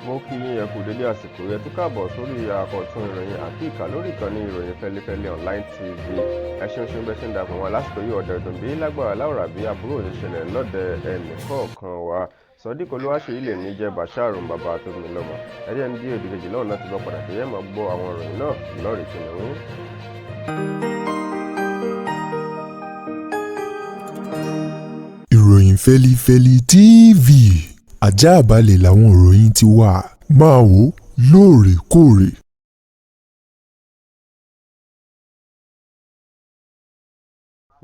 Mo kí yín, ẹ kú dédé àsìkò yẹ tún káàbọ̀ sórí àkọ́tún ìròyìn àkíkà lórí ìkànnì Ìròyìn Fẹ́lifẹ́li Online TV. Ẹ ṣeun ṣeun bẹ́ẹ̀ ṣe ń darapọ̀ wọn lásìkò yìí. Ọ̀dẹ̀ ọ̀dùn bí lágbára láwùrà bí aburú òní ṣẹlẹ̀ lọ́dẹ ẹnì kọ̀ọ̀kan wa. Sodiq Olúwaṣeyí lèmi jẹ́, Bashar bàbá tó mi lọ́mọ ẹ̀rí ẹni bí òdì kejì lọ́run láti bọ́ padà tó yẹ máa gbọ́ àwọn ìròyìn náà lọ́rìí kìnìún. Ìròyìn Fẹ́lifẹ́li TV, ajáàbalẹ̀ làwọn ìròyìn ti wà, máa wò ó lóòrèkóòrè.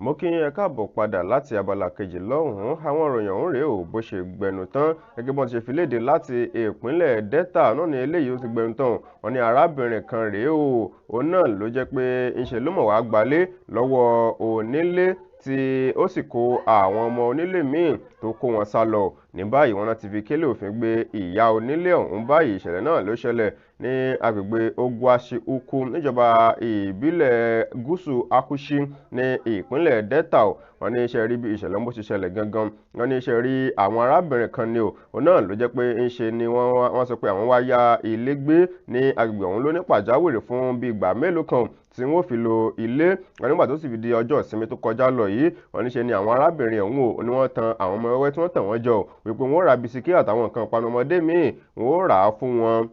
Mo kí yín, ẹ káàbọ̀ padà láti abala kejì lọ́hùn-ún. Àwọn ìròyìn ọ̀hún rèé ò bó ṣe gbẹnu tán. Gẹ́gẹ́ bí wọ́n ti ṣe fi léde láti ìpínlẹ̀ Delta náà ni eléyìí ó ti gbẹnu tán. Wọ́n ní arábìnrin kan rèé o, òun náà ló jẹ́ pé ńṣe ló mọ̀ wá gbalé lọ́wọ́ onílé tí ó sì kó àwọn ọmọ onílé míì tó kó wọn sá lọ. Ní báyìí, wọ́n ti fi kélé òfin gbé ìyá onílé ọ̀hún báyìí. Ìṣẹ̀lẹ̀ náà ló ṣẹlẹ̀ ní agbègbè Ogwashi Ukwu níjọba ìbílẹ̀ gúúsù Akushi ní ìpínlẹ̀ Delta. Wọ́n ní iṣẹ́ rí bí ìṣẹ̀lẹ̀ bó ṣe ṣẹlẹ̀ gangan. Wọ́n ní iṣẹ́ rí àwọn arábìnrin kan ni o, òun náà ló jẹ́ pé ńṣe ni wọ́n sọ pé àwọn wá ya ilé gbé ní agbègbè ọ̀hún ló ní pàjáwìrì fún bíi ìgbà mélòó kan tí wọ́n fi lo ilé wọn. Nígbà tó sì fi di ọjọ́ ìsinmi tó kọjá lọ yìí, wọ́n ní ṣe ni àwọn arábìnrin ọ̀hún ò ní wọ́n tan àwọn ọmọ wẹ́wẹ́ tí wọ́n tàn wọ́n jọ wípé wọ́n ra bisikí àtàwọn nǹkan ìpanu ọmọdé míì, wọ́n rà á fún wọn.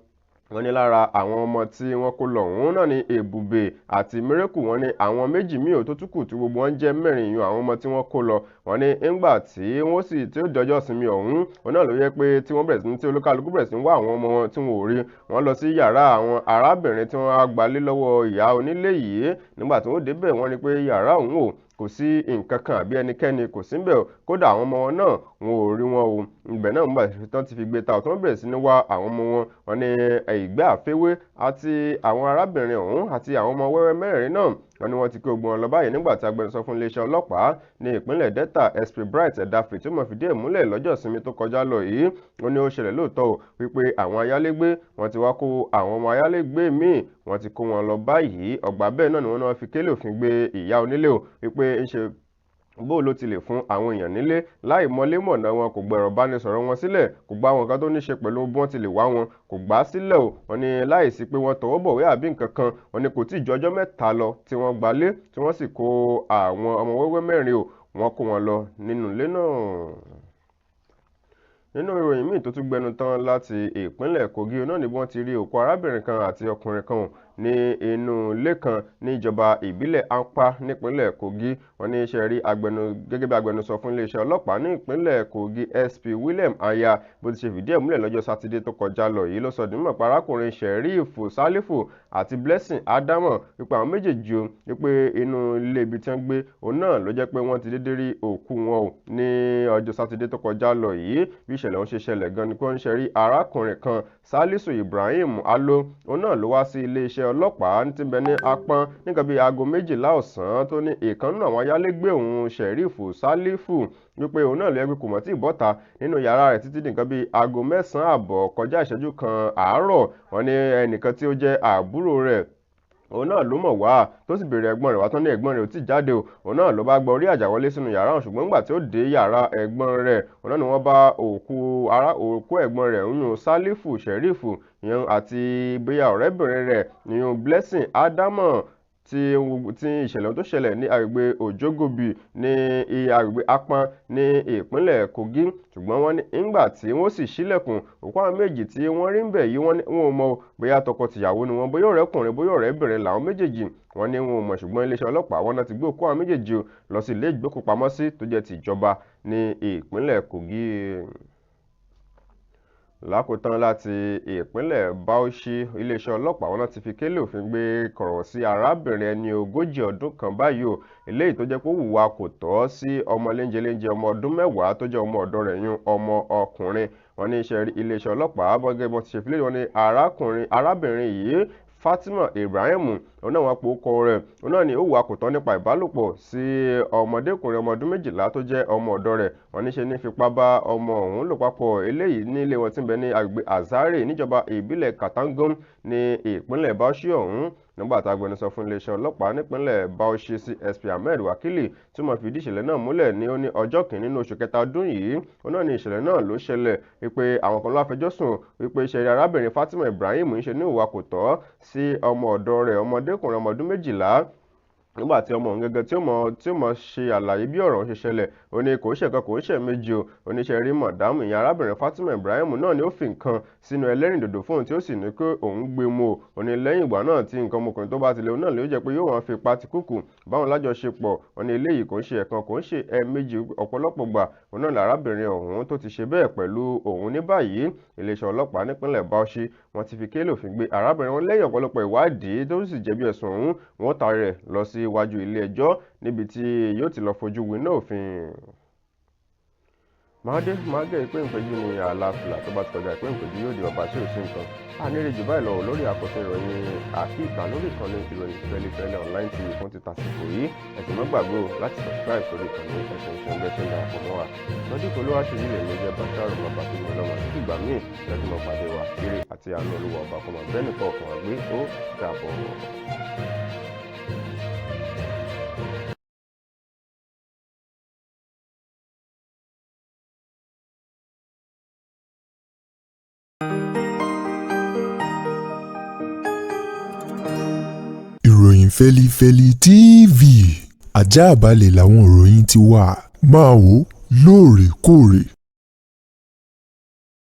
Wọ́n ní lára àwọn ọmọ tí wọ́n kó lọ ọ̀hún náà ní Èbùbè àti Mírèkù. Wọ́n ní àwọn méjì míì ò tó tún kù tí gbogbo wọn jẹ́ mẹ́rin ìyún àwọn ọmọ tí wọ́n kó lọ. Wọ́n ní ńgbà tí wọ́n sì tí ó dọjọ́ sinmi ọ̀hún, òun náà ló yẹ pé tí wọ́n bẹ̀rẹ̀ sí ní tí olúkálukú bẹ̀rẹ̀ sí ní wá àwọn ọmọ wọn tí wọn ò rí. Wọ́n lọ sí yàrá àwọn arábìnrin tí wọ́n á gbalé lọ́wọ́ ìyá onílé yìí. Nígbà tí wọ́n débẹ̀, wọ́n rí pé yàrá òun ò kò sí nǹkan kan àbí ẹnikẹ́ni kò sí níbẹ̀. Kódà àwọn ọmọ wọn náà, wọn ò rí wọn o. Ibẹ̀ náà nígbà tán ti fi gbé ta tí wọ́n bẹ̀rẹ̀ sí ní wá àwọn ọmọ wọn, wọn ní ìgbẹ́ àfẹ́wé àti àwọn arábìnrin ọ̀hún àti àwọn ọmọ wẹ́wẹ́ mẹ́rin náà, wọ́n ní wọ́n ti kó ogun wọn lọ báyìí. Nígbà tí agbẹnusọ fún iléeṣẹ́ ọlọ́pàá ní ìpínlẹ̀ Delta, SP Bright Edafe, tí ó mọ̀ fìdí ẹ̀ múlẹ̀ lọ́jọ́ ìsinmi tó kọjá lọ yìí, ó ní ó ṣẹlẹ̀ lóòótọ́ o wípé àwọn ayálégbé wọ́n ti wá kó àwọn ọmọ ayálégbé míì, wọ́n ti kó wọn lọ báyìí. Ọgbà bẹ́ẹ̀ náà ni wọ́n náà fi kélé òfin gbé ìyá onílé o wípé ń ṣe bó ló ti lè fún àwọn èèyàn nílé láì mọlé mọ̀nà wọn, kò gbẹ̀rọ̀ bánisọ̀rọ̀ wọn sílẹ̀, kò gba àwọn nǹkan tó ní ṣe pẹ̀lú bí wọ́n ti lè wá wọn, kò gbà á sílẹ̀ o. Wọ́n ní láì sí pé wọ́n tọwọ́ bọ̀wé àbí nǹkan kan, wọ́n ní kò tí ì ju ọjọ́ 3 lọ tí wọ́n gbalé tí wọ́n sì kó àwọn ọmọ wẹ́wẹ́ mẹ́rin o, wọ́n kó wọn lọ nínú ilé náà. Nínú ìròyìn míì tó tún gbẹnu tán láti ìpínlẹ̀ Kogi náà ni wọ́n ti rí òkú arábìnrin kan àti ọkùnrin kan ní inú ilé kan ní ìjọba ìbílẹ̀ Ampa nípínlẹ̀ Kogi. Wọ́n ní iṣẹ́ rí gẹ́gẹ́ bí agbẹnusọ fún iléeṣẹ́ ọlọ́pàá ní ìpínlẹ̀ Kogi, SP William Aya, bó ti ṣe fìdí ẹ̀ múlẹ̀ lọ́jọ́ sátidé tó kọjá lọ yìí, ló sọ di mímọ̀ pé arákùnrin Sheriff Salifu àti Blessing Adamo, wípé àwọn méjèèjì o, wípé inú ilé ibi tí wọ́n gbé òun náà ló jẹ́ pé wọ́n ti dédé rí òkú wọn o ní ọjọ́ sátidé tó kọjá lọ yìí. Bí ìṣẹ̀lẹ̀ ọ̀hún ṣe ṣẹlẹ̀ gan ni pé wọ́n ń ṣe rí arákùnrin kan, Salisu Ibrahim Alo, òun náà ló wá sí iléeṣẹ́ ọlọ́pàá tí ń bẹ ní Apọ́n nǹkan bíi aago 12 ọ̀sán, tó ní ìkan nínú àwọn ayálégbé òun, Sheriff Salifu, wípé òun náà ló yẹ pé kò mọ̀ tí ì bọ́ta nínú yàrá rẹ̀ títí di nǹkan bíi aago 9:30 kọjá ìṣẹ́jú kan àárọ̀. Wọ́n ní ẹnìkan tí ó jẹ́ àbúrò rẹ̀, òun náà ló mọ̀ wá tó sì béèrè ẹ̀gbọ́n rẹ̀ wá, tán ní ẹ̀gbọ́n rẹ̀ ò tí ì jáde o. Òun náà ló bá gba orí àjà wọlé sínú yàrá òun, ṣùgbọ́n nígbà tí ó dé yàrá ẹ̀gbọ́n rẹ̀, òun náà ni wọ́n bá òkú ẹ̀gbọ́n rẹ̀ ń Salifu Sheriff ìyẹn àti bóyá ọ̀rẹ́bìnrin rẹ̀ ìyẹn Blessing Adamo, tí ìṣẹ̀lẹ̀ tó ṣẹlẹ̀ ní agbègbè Ojogobi ní agbègbè Apọ́n ní ìpínlẹ̀ Kogi. Ṣùgbọ́n wọ́n ní ńgbà tí wọ́n sì ṣílẹ̀kùn, òkú àwọn méjì tí wọ́n rí ń bẹ̀ yìí, wọ́n ní wọn ò mọ̀ bóyá tọkọ-tìyàwó ni wọ́n, bóyá ọ̀rẹ́kùnrin bóyá ọ̀rẹ́bìnrin làwọn méjèèjì, wọ́n ní wọn ò mọ̀. Ṣùgbọ́n iléeṣẹ́ ọlọ́pàá wọn náà ti gbé òkú àwọn méjèèjì lọ sí ilé ìgbókùpamọ́sí tó jẹ́ ti ìjọba ní ìpínlẹ̀ Kogi. Lákòótán láti ìpínlẹ̀ Bauchi, iléeṣẹ́ ọlọ́pàá wọn náà ti fi kélé òfin gbé kọ̀rọ̀ sí arábìnrin ẹni 40 ọdún kan báyìí o, eléyìí tó jẹ́ pé ó hùwà kò tọ́ sí ọmọ léńjeléńje ọmọ ọdún 10 tó jẹ́ ọmọ ọ̀dọ̀ rẹ̀ yún ọmọ ọkùnrin. Wọ́n ní iléeṣẹ́ ọlọ́pàá bọ́gẹ́ bọ́n ti ṣe fílẹ̀, wọ́n ní arábìnrin yìí, Fatima Ibrahim, òun náà wọ́n po ọkọ rẹ̀, òun náà ni ó hùwà kò tọ́ nípa ìbálòpọ̀ sí ọmọdékùnrin ọmọ ọdún 12 tó jẹ́ ọmọ ọ̀dọ̀ rẹ̀. Wọ́n ní ṣe ní fipá bá ọmọ ọ̀hún lò papọ̀, eléyìí ní ilé wọn tí ń bẹ ní agbègbè Azare níjọba ìbílẹ̀ Katangum ní ìpínlẹ̀ Bauchi ọ̀hún. Nígbà tá agbẹnusọ fún iléeṣẹ́ ọlọ́pàá nípínlẹ̀ Bauchi, CSP Ahmed Wakili, tí wọ́n fìdí ìṣẹ̀lẹ̀ náà múlẹ̀ ní ó ní ọjọ́ kìíní nínú oṣù kẹta ọdún yìí, ó náà ní ìṣẹ̀lẹ̀ náà ló ṣẹlẹ̀, wípé àwọn kan ló wá fẹjọ́ sùn wípé ṣe arábìnrin Fatima Ibrahim ń ṣe ní ìwà kò tọ́ sí ọmọ ọ̀dọ̀ rẹ̀, ọmọdékùnrin ọmọ ọdún 12. Nígbà tí ọmọ òun gẹ́gẹ́ tí ó mọ̀ ṣe àlàyé bí ọ̀rọ̀ ṣe ṣẹlẹ̀, ó ní kò ṣe kan, kò ṣe méjì o. Oníṣẹ́ rí mọ̀dámù, ìyẹn arábìnrin Fatima Ibrahim náà, ni ó fi nǹkan sínú ẹlẹ́rìndòdò fóun, tí ó sì ní pé òun gbé mu o. Ó ní lẹ́yìn ìgbà náà, tí nǹkan ọmọkùnrin tó bá ti lé òun náà ló jẹ́ pé yóò wọ́n fi ipá ti kúkù báwọn lájọṣepọ̀. Ó ní eléyìí kò ń ṣe ẹ̀kan, kò ń ṣe ẹ̀ẹ̀mejì, ọ̀pọ̀lọpọ̀ gbà òun náà lárábìnrin ọ̀hún tó ti ṣe bẹ́ẹ̀ pẹ̀lú òun. Ní báyìí, iléeṣẹ́ ọlọ́pàá nípínlẹ̀ Bauchi, wọ́n ti fi kélé òfin gbé arábìnrin wọn lẹ́yìn ọ̀pọ̀lọpọ̀ ìwádìí, tó sì jẹ̀bi ẹ̀sùn ọ̀hún. Wọ́n taari rẹ̀ lọ sí iwájú ilé ẹjọ́ níbi tí yóò ti lọ fojú winá òfin. Máa dé máa gé ìpín ìpéjú ní ààlà fìlà tó bá ti kọjá ìpín ìpéjú, yóò di ọba tí ò sí nǹkan. Ànírè jù báyìí lọ lórí àkọsí ìròyìn àkíkà lórí ìkànnì Ìròyìn Fẹlifẹli Online TV fún ti tàsìkò yìí. Ẹ sì má gbàgbé o láti subscribe sórí ìkànnì. Ẹsẹ̀ ìṣẹ̀ǹgbẹ́ tí ń darapọ̀ mọ́ wa lọ́dún kò lówà ṣe yìí lè jẹ́ Bàṣírù bàbá tó gbé lọ́mọ. Títí ìgbà míì lẹ́tí mọ́ pàdé wa, ire àti àánú Olúwa ọba kó máa bẹ́ẹ̀ nìkan ọkàn wa gbé. Ó dàbọ̀. Ìròyìn Fẹlifẹli TV, ajáàbalẹ̀ làwọn ìròyìn ti wà. Máa wò lóòrèkóòrè.